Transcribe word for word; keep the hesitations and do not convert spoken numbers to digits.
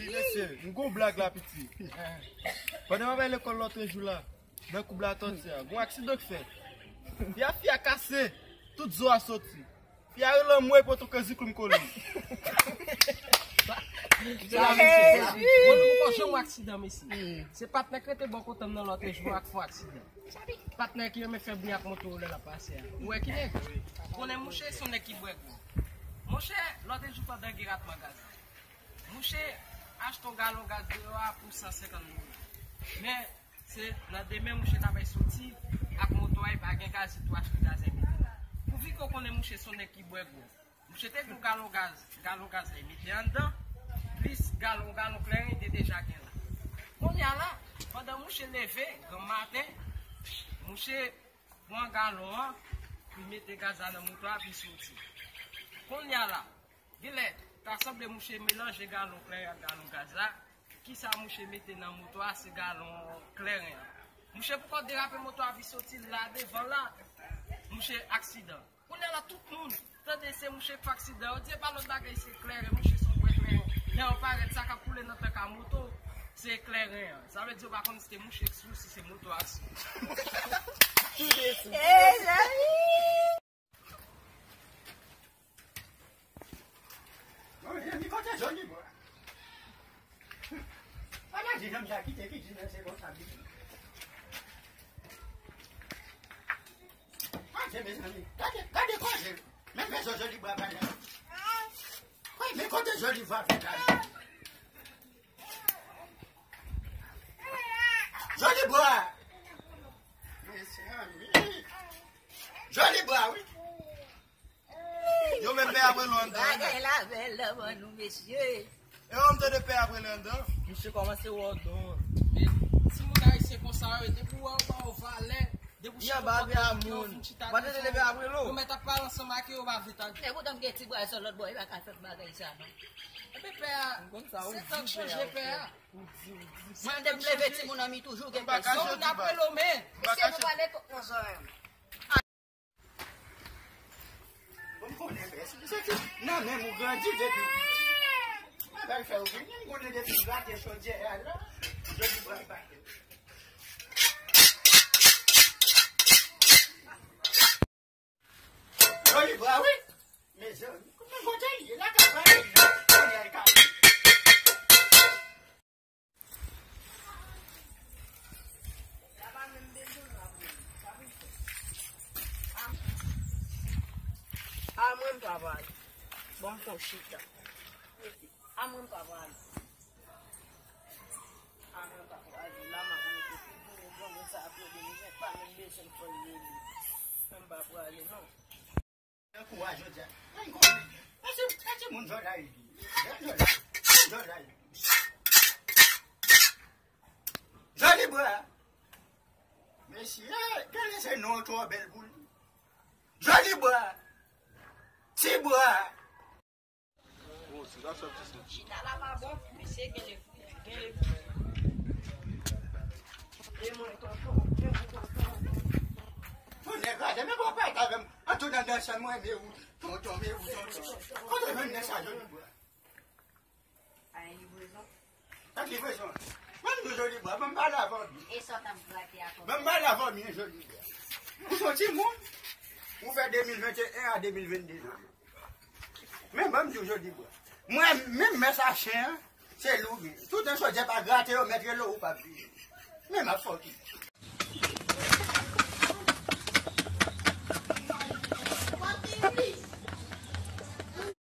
Mesye, m gon blag la piti. Pandan m ap al lekòl lòtrejou la, nan koub Latòti a, gon aksidan k fèt. Pye a fi a kase, tout zo a soti. Fi a rele anmwey, pran tou ke zikloum kole. Mwen menm poko janm wè aksidan, mesye. Se patnè k rete bò kote m nan lòtrejou ak fè aksidan. Patnè ki renmen fè bri ak moto lè l ap pase a. Ou wè ki nèg? Ou konnen mouche se yon nèg ki bwè gwo. Monchè, lòtrejou pandan gen ratman gaz la, mouche achte yon galon gaz deyò a pou san senkant goud. Men, se nan demen mouche ta bay soti ak moto a, li pa gen gaz, li tou achte gaz e mete la. Pouvi ke w konnen mouche se yon nèg ki bwè gwo. Mouche te gen yon galon gaz, galon gaz la, li mete anndan, plis galon, galon kleren li te deja gen la. Kounye a la, pandan mouche leve, granm maten, mouche pran galon an, li mete gaz la nan moto a, epi soti. Kounye a la, genlè, ta sanble mouche melanje galon kleren ak galon gaz la. Kisa mouche mete nan moto a, se galon kleren an. Mouche poko derape, moto a vin soti la devan la. Mouche aksidan. Kounye a la, tout moun tande se mouche k fè aksidan. Yo di e pa lòt bagay, se kleren. Mouche se yon bwè kleren. Lè yo parèt, sa k ap koule nan tank a moto, se kleren an. Sa vle di yo pa konn si se mouche k sou, si se moto a k sou. Mezanmi! Bon, mezanmi, kote Jolibwa? Pataje janm sa kite piti nan se konsa biten. Kote, mezanmi? Gade, gade koze. Men bezwen Jolibwa pa la. Wi, men kote Jolibwa fè la? Jolibwa! Mezanmi! Jolibwa, wi! Yo menm pè ap rele anndan. Bagay la bèl nan men nou, mesye. E yo m tande pè ap rele anndan. Misye kòmanse wè w don. Men, timoun ayisyen konsa yo ye, depi w wè yo ba w valè, depi w chita kote yo, yo fin chita devan w, yo mèt ap pale ansanm ak yo, yo pa vle tande. E poutan m gen ti bra sou lòt bò, e pa ka fè bagay sa, non. Ebyen, pè a, se tan k chanje, pè a. Mwen te m leve timoun an mi toujou gen pè. Zon n ap rele w, men. Mesye, nou pale ko-, non, zòrèy. Bon, m konnen, men se, se ki nan menm ou grandi depi piti. Mwen ba l fè ou vini, m konnen depi m gate chodyè a la, Jolibwa bate. Jolibwa, wi. Mezanmi, men kote l ye? Lakay pa li la. Kounye a l ka. A mwen m pa pale. Bon, m fon chita. A mwen m pa pale. A mwen m pa pale. La m ap rete pou mwen, granmoun sa ap rele m, men pa menm bezwen fò l rele. Mwen m pa pale, non. Nan kou a jodi a. Mwen konnen. Mwen se, mwen se moun Jòdani. Jòdani. Jòdani. Jolibwa. Mesye, gade se non twò bèl pou li. Jolibwa. Ti bwa. Chita la pa bon, mesye gen le, gen le. E mwen tonton, e mwen tonton. Moun nèg la, demen papa ta avè m. Antou nan dansan mwen, men ou, tonton, men ou, tonton. Kote jwenn nèg sa, Jolibwa? Pa gen livrezon. Ak livrezon. Ban m di w Jolibwa, ban m pale avè w byen. E sa w t ap grate a kòm. Ban m pale avè w byen, Jolibwa. Ou se yon timoun, ou fè de mil venteyen a de mil vennde an. Men ban m di w Jolibwa. Mwen, menm mès a chen an, se li w gen. Toutan chodyè pa grate yo, mèt rele w, ou p ap vini. Men m ap fè w kite.